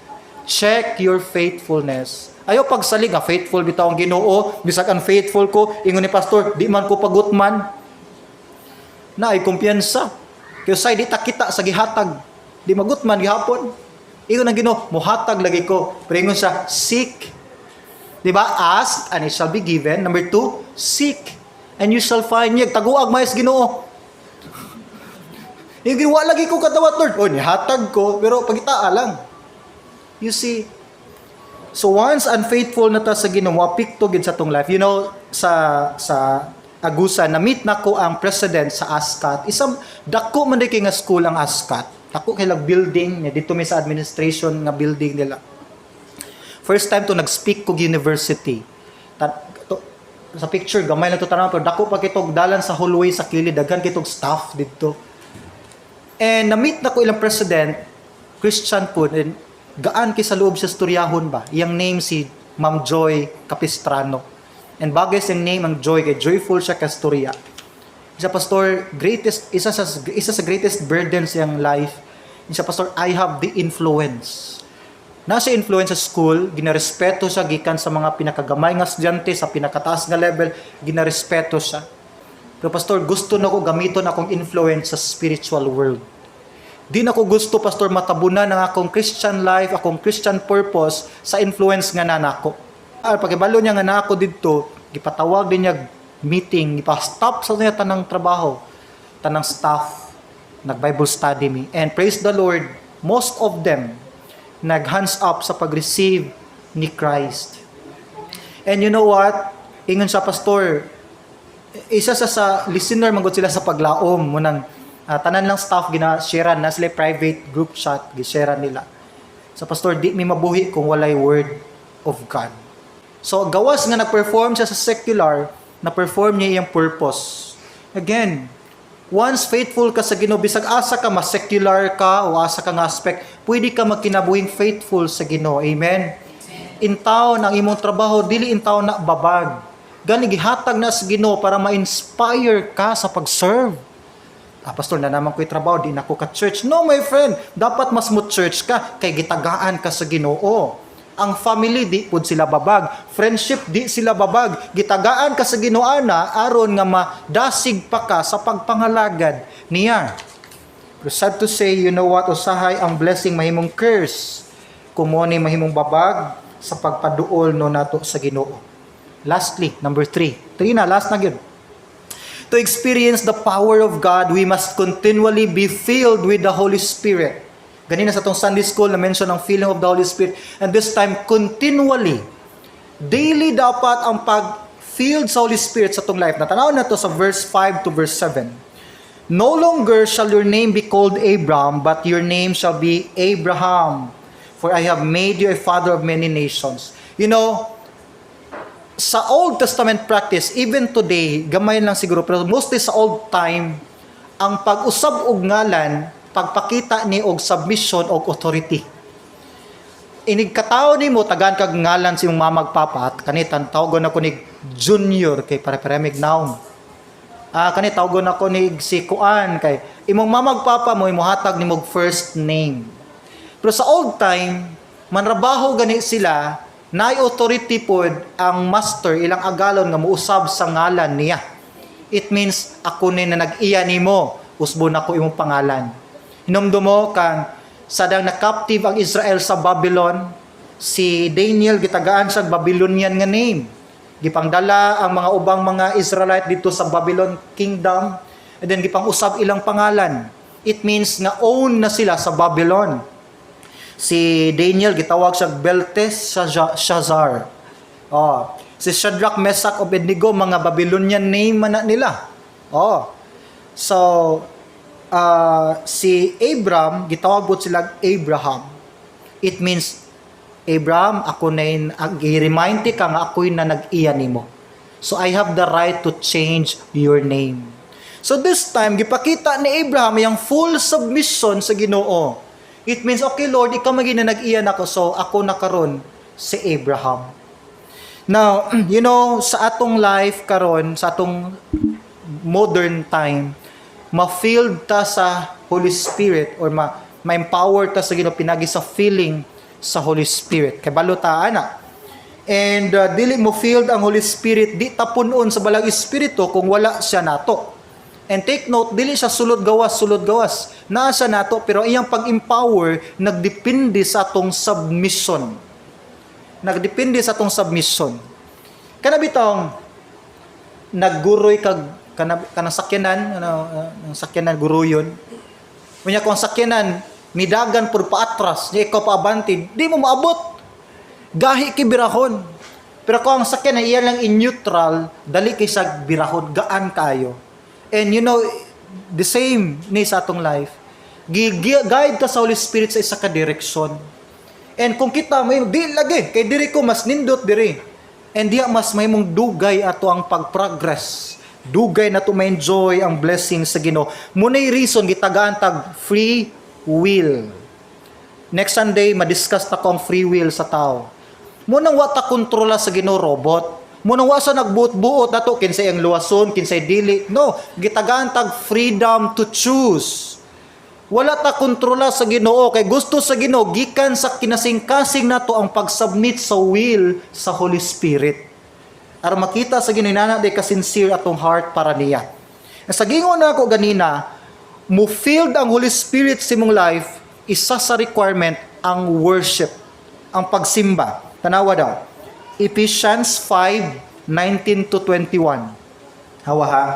Speaker 1: Check your faithfulness. Ayaw pagsalig nga faithful bitaw ang Ginoo, bisag unfaithful ko, ingon ni pastor, di man ko pagutman. Na ay kumpiyansa. Kaya say di ta kita sa gihatag. Di magutman gihapon. Ingon ang Ginoo, muhatag lagi ko. Pero ingon siya, seek. Di ba? Ask and it shall be given. Number two, seek and you shall find. Yag taguag mayas Ginoo. Yung ginawa lagi ko kadawat, Lord. O, nihatag ko, pero pagitaa lang. You see, so once unfaithful na ta sa Ginoo, apekto gid sa tong life. Sa Agusan, na-meet na ko ang president sa ASCAT. Isang dako man di kay nga school ang ASCAT. Dako kay lag building niya dito may sa administration nga building nila. First time to nag-speak ko university. To, sa picture gamay lang to tanan, pero dako pa kitog dalan sa hallway sa kilid, daghan kitog staff didto. And na-meet na ko ilang president, Christian po, and gaan kay sa loob sa storyahon ba. Iyang name si Ma'am Joy Capistrano. And bagay sa name ang Joy kay joyful siya ka storya. Isa, pastor, greatest isa sa greatest burdens iyang life. Isa, pastor, I have the influence. Nasa influence sa school, ginarespeto siya gikan sa mga pinakagamay nga estudyante sa pinakataas nga level, ginarespeto siya. Pero pastor, gusto na ko gamiton akong influence sa spiritual world. Di na ko gusto, pastor, matabunan ang akong Christian life, akong Christian purpose sa influence nga nanako. Ah, pagkibalo niya nga nako didto, gipatawag din niya meeting, gipa-stop sa niya tanang trabaho, tanang staff, nag-Bible study mi. And praise the Lord, most of them nag-hands up sa pag-receive ni Christ. And you know what? Ingon sa pastor, isa sa listener manggod sila sa paglaom mo nang tanan lang staff gina-share na sila private group chat, gi-share nila. Sa pastor, di mi mabuhi kung walay word of God. So gawas nga nag-perform siya sa secular, na-perform niya iyang purpose. Again, once faithful ka sa Ginoo, bisag asa ka mas secular ka o asa ka nga aspect, pwede ka magkinabuhing faithful sa Ginoo. Amen. In town ang imong trabaho, dili in town na babag. Gani gihatag na sa Ginoo para ma-inspire ka sa pag-serve. Ah, pastor, na naman ko'y trabaho, di na ko ka-church. No, my friend, dapat mas mo church ka kay gitagaan ka sa Ginoo. Ang family, di pud sila babag. Friendship, di sila babag. Gitagaan ka sa Ginoo na aron nga madasig pa ka sa pagpangalagad niya. Pero sad to say, you know what, usahay ang blessing mahimong curse kung mo ni mahimong babag sa pagpaduol no nato sa Ginoo. Lastly, number three. Three na, last na gyud. To experience the power of God, we must continually be filled with the Holy Spirit. Ganina sa atong Sunday school na mention ang filling of the Holy Spirit. And this time, continually. Daily dapat ang pag-filled sa Holy Spirit sa atong life. Natanaw na to sa verse 5 to verse 7. No longer shall your name be called Abram, but your name shall be Abraham, for I have made you a father of many nations. Sa Old Testament practice, even today, gamay lang siguro, pero mostly sa old time, ang pag-usab og ngalan, pagpakita ni og submission og authority. Inig katawo nimo, tagaan kag ngalan si imong mama ug papa, at kanitan tawagon ako ni Junior kay pare-paremig noun. Ah, kani tawgon ako ni si Kuan kay imong mama ug papa mo imuhatag nimog first name. Pero sa old time, manrabaho gani sila, naay authority pod ang master, ilang agalon, nga muusab sa ngalan niya. It means ako ni na nag-iya nimo, usbon ako imong pangalan. Hinumdum mo kang sadang na-captive ang Israel sa Babylon, si Daniel gitagaan sa Babylonian nga name. Gipangdala ang mga ubang mga Israelite dito sa Babylon kingdom and then gipang-usab ilang pangalan. It means nga own na sila sa Babylon. Si Daniel gitawag siya Belteshazzar. Oh, si Shadrach, Meshach, Abednego, mga Babylonian name man na nila. Oh. So si Abram gitawag pud sila Abraham. It means Abraham, ako na yun, i-remind ka nga ako'y na nag-iya nimo. So I have the right to change your name. So this time, gipakita ni Abraham yung full submission sa Ginoo. It means, "Okay Lord, ikaw man na nag-iya nako, so ako na karon si Abraham." Now, sa atong life karon, sa atong modern time, ma-filled ta sa Holy Spirit or ma-empower ta sa Ginoo pinagi sa filling sa Holy Spirit. Kay balo ta ana. And dili mo filled ang Holy Spirit, di ta punon sa Balaang Espiritu kung wala siya nato. And take note, dili siya sulod gawas, sulod gawas. Naa siya nato, pero iyang pag-empower nagdepende sa atong submission. Nagdepende sa atong submission. Kana bitong nagguroy kag kana kanang sakyanan, ano, ang sakyanan guruyon. Unya kung ang sakyanan midagan pud paatras, nya ikaw paabante, di mo maabot. Gahi kay birahon. Pero kung ang sakyanan iya lang in neutral, dali kay sa birahon, gaan kayo. And the same ni sa atong life. Guide ka sa Holy Spirit sa isa ka direksyon. And kung kita may di lagi kay diri ko mas nindot diri. And diya mas mahimong dugay ato ang pag-progress. Dugay na to ma-enjoy ang blessing sa Ginoo. Muna'y reason gitagaan tag free will. Next Sunday ma-discuss ta ko ang free will sa tao. Munang wa ta kontrola sa Ginoo, robot. Munang wa sa nagbuot-buot nato kinsay ang luwason, kinsay dili. No, gitagaan tag freedom to choose. Wala ta kontrola sa Ginoo kay gusto sa Ginoo gikan sa kinasingkasing nato ang pag-submit sa will sa Holy Spirit. Aron makita sa Ginoo nana di ka sincere atong heart para niya. Sa gingon na ako ganina, mo filled ang Holy Spirit sa imong life, isa sa requirement ang worship, ang pagsimba. Tanawa daw. Ephesians 5:19 to 21. Hawa ha.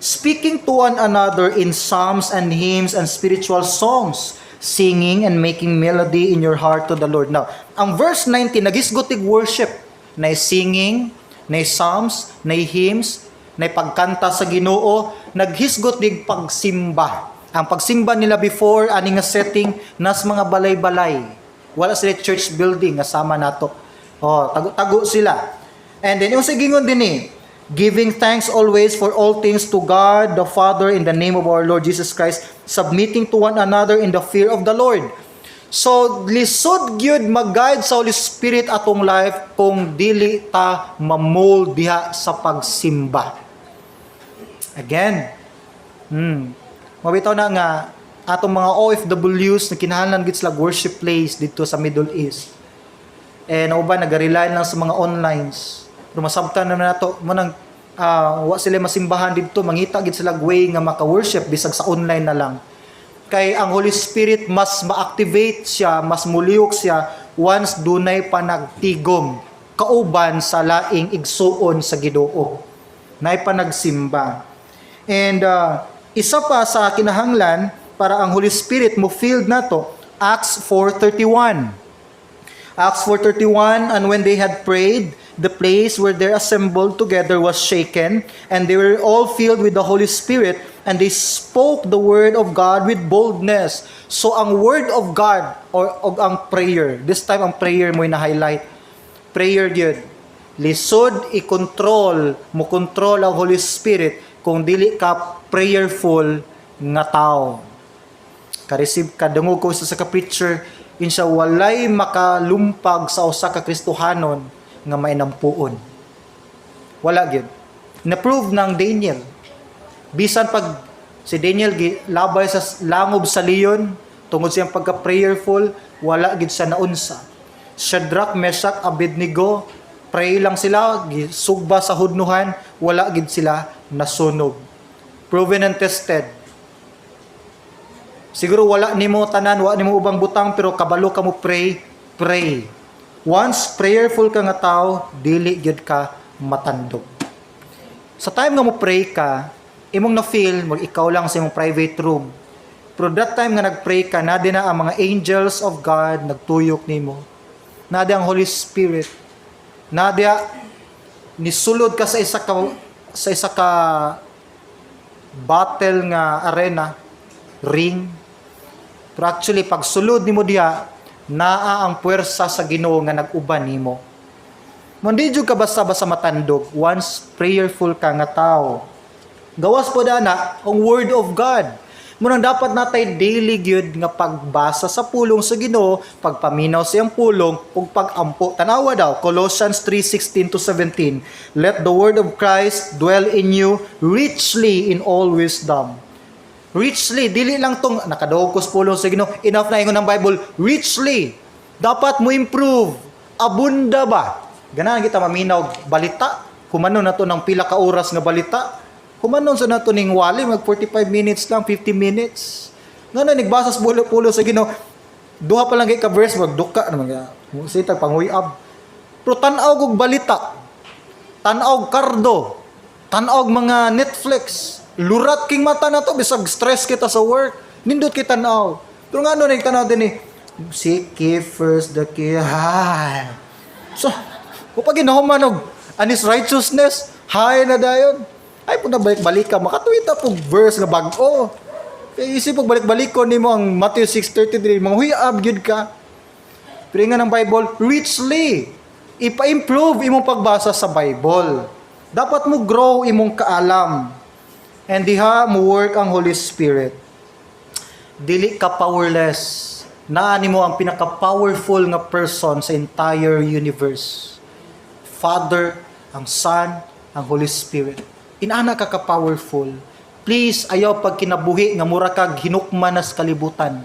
Speaker 1: "Speaking to one another in psalms and hymns and spiritual songs, singing and making melody in your heart to the Lord." Now, ang verse 19, nagisgot ig worship, na singing, na psalms, na hymns, na pagkanta sa Ginoo, naghisgot dig pagsimba. Ang pagsimba nila before ani nga setting nas mga balay-balay. Wala sila church building nga sama nato. Oh, tago-tago sila. And then yung sa gingon din eh, "Giving thanks always for all things to God the Father in the name of our Lord Jesus Christ, submitting to one another in the fear of the Lord." So, lisod gyud mag-guide sa Holy Spirit atong life kung dili ta ma-mold diha sa pagsimba. Again, mabitaw na nga atong mga OFWs na kinahanglan gid sila worship place dito sa Middle East. Eh nauban naga-rely lang sa mga onlines. Pero masabtan naman nato mo nang wa sila masimbahan didto, mangita gid sila way nga maka-worship bisag sa online na lang. Kay ang Holy Spirit mas ma-activate siya, mas mulihok siya once dunay panagtigom kauban sa laing igsuon sa Ginoo. Nay panagsimba. And isa pa sa kinahanglan para ang Holy Spirit mo filled nato, Acts 4:31. Acts 4:31, "And when they had prayed, the place where they assembled together was shaken, and they were all filled with the Holy Spirit, and they spoke the word of God with boldness." So ang word of God or ang prayer, this time ang prayer mo na highlight. Prayer gyud. Lisod i-control, mo control ang Holy Spirit kung dili ka prayerful nga tao. Ka-receive kadungog ko sa ka preacher insa walay makalumpag sa usa ka Kristohanon nga mainampuon. Wala gyud. Na-prove ng Daniel. Bisan pag si Daniel labay sa langob sa leon, tungod siyang pagka-prayerful, wala gid siya naunsa. Shadrach, Meshach, Abednego, pray lang sila, sugba sa hudnuhan, wala gid sila nasunog. Proven and tested. Siguro wala nimo tanan, wala nimo ubang butang, pero kabalo ka mo pray, pray. Once prayerful ka nga tao, dili gyud ka matandog. Sa time nga mo pray ka, imong na feel mag ikaw lang sa imong private room. Pero that time nga nagpray ka, naa na ang mga angels of God nagtuyok nimo. Naa ang Holy Spirit. Naa nisulod ka sa isa ka battle nga arena, ring. Pero actually, pag sulod nimo diha, naa ang puwersa sa Ginoo nga nag-uban nimo. Mundi jud ka basta-basta matandog once prayerful ka nga tao. Gawas po na ang Word of God. Munang dapat natay daily gyud nga pagbasa sa pulong sa Ginoo, pagpaminaw sa iyang pulong ug pagampo. Tanawa daw, Colossians 3:16 to 17. "Let the word of Christ dwell in you richly in all wisdom." Richly, dili lang tong nakadungog ko sa pulong sa Ginoo, enough na. Ingon ng Bible, richly. Dapat mo improve. Abunda ba? Ganahan kita maminaw balita. Humanon na to ng pila ka oras nga balita. Humanon sa nato ning wali mag 45 minutes lang, 50 minutes. Nga na nagbasa sa pulong sa Ginoo, duha pa lang kay ka verse, magduka naman ka. Sitag panguyab. Pero tan-aw og balita. Tan-aw kardo. Tan-aw mga Netflix. Lurat king mata na to bisag stress kita sa work. Nindot kita tan-aw. Pero nga ano tanaw din eh. "Seek ye first the king." So, kung pag ginahuman og and his righteousness, hay na dayon. Ay po na balik-balik ka, makatuwita po verse nga bag-o. Kaya isip og balik-balik ko nimo ang Matthew 6:33, mga huyab gyud ka. Pero nga ng Bible, richly. Ipa-improve imong pagbasa sa Bible. Dapat mo grow imong kaalam. And diha mo work ang Holy Spirit. Dili ka powerless. Naa nimo ang pinaka-powerful nga person sa entire universe. Father, ang Son, ang Holy Spirit. Inana ka ka-powerful. Please, ayaw pag kinabuhi nga mura kag hinukman na sa kalibutan.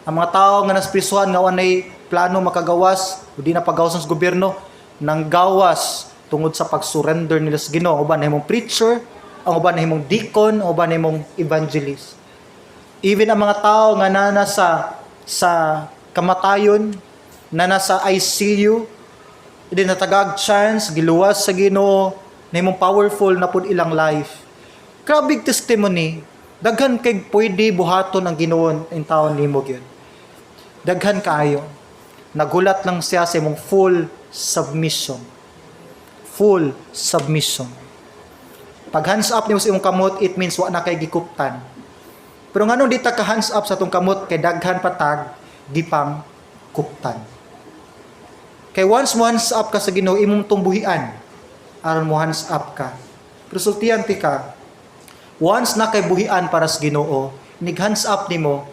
Speaker 1: Ang mga tao nga nasprisuhan nga wanay plano makagawas, o di na pagawas sa gobyerno, nang gawas tungod sa pag-surrender nila sa Ginoo. Ang uban nahimong preacher, ang uban nahimong deacon, ang uban nahimong evangelist. Even ang mga tao nga nana sa kamatayon, na nasa ICU, hindi natagag chance, giluwas sa Ginoo, nahimong powerful na pud ilang life. Grabe testimony, daghan kay pwede buhaton ang Ginoo in taon nimo gyud. Daghan kaayo. Nagulat lang siya sa imong full submission. Full submission. Pag hands up nimo sa imong kamot, it means wa na kay gikuptan. Pero nganong di ta ka hands up sa atong kamot? Kay daghan patag gipang kuptan. Kay once mo hands up ka sa Ginoo, imong tumbuhian aron mo hands up ka. Pero sultian ti ka, once na kay buhian para sa Ginoo, nig hands up nimo,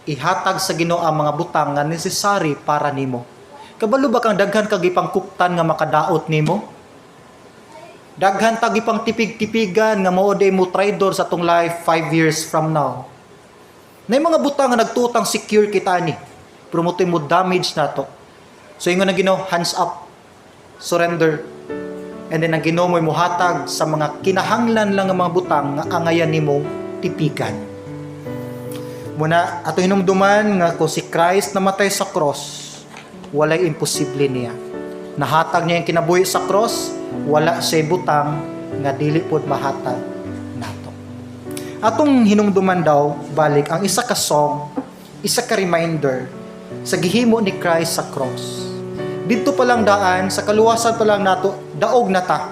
Speaker 1: ihatag sa Ginoo ang mga butang nga necessary para nimo. Kabalo ba kang daghan kag gipangkuptan nga makadaot nimo? Daghan tag gipang tipig-tipigan nga mao day mo traidor sa atong life 5 years from now. Na mga butang nga nagtutang secure kita ni. Pero mo mo damage nato. So ingon ang Ginoo, hands up. Surrender. And then ang Ginoo mo'y muhatag sa mga kinahanglan lang nga mga butang nga angayan nimo tipigan. Muna ato hinumduman nga kung si Christ namatay sa cross, walay imposible niya. Nahatag niya yung kinabuhi sa cross, wala siya butang nga dili pod mahatag nato. Atong hinumduman daw balik ang isa ka song, isa ka reminder sa gihimo ni Christ sa cross. Dito pa lang daan, sa kaluwasan pa lang nato, daog na ta.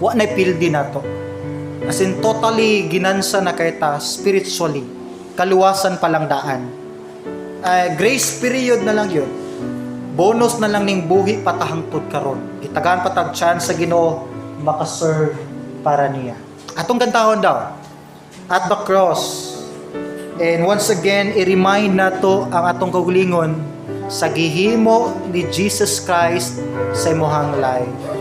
Speaker 1: Wa na pildi nato. As in, totally ginansa na kay ta spiritually. Kaluwasan pa lang daan. Grace period na lang yun. Bonus na lang ning buhi patahangtod karon. Gitagaan pa tag chance sa Ginoo makaserve para niya. Atong kantahon daw "At the Cross". And once again, i-remind nato ang atong kaugalingon sa gihimo ni Jesus Christ sa imuhang life.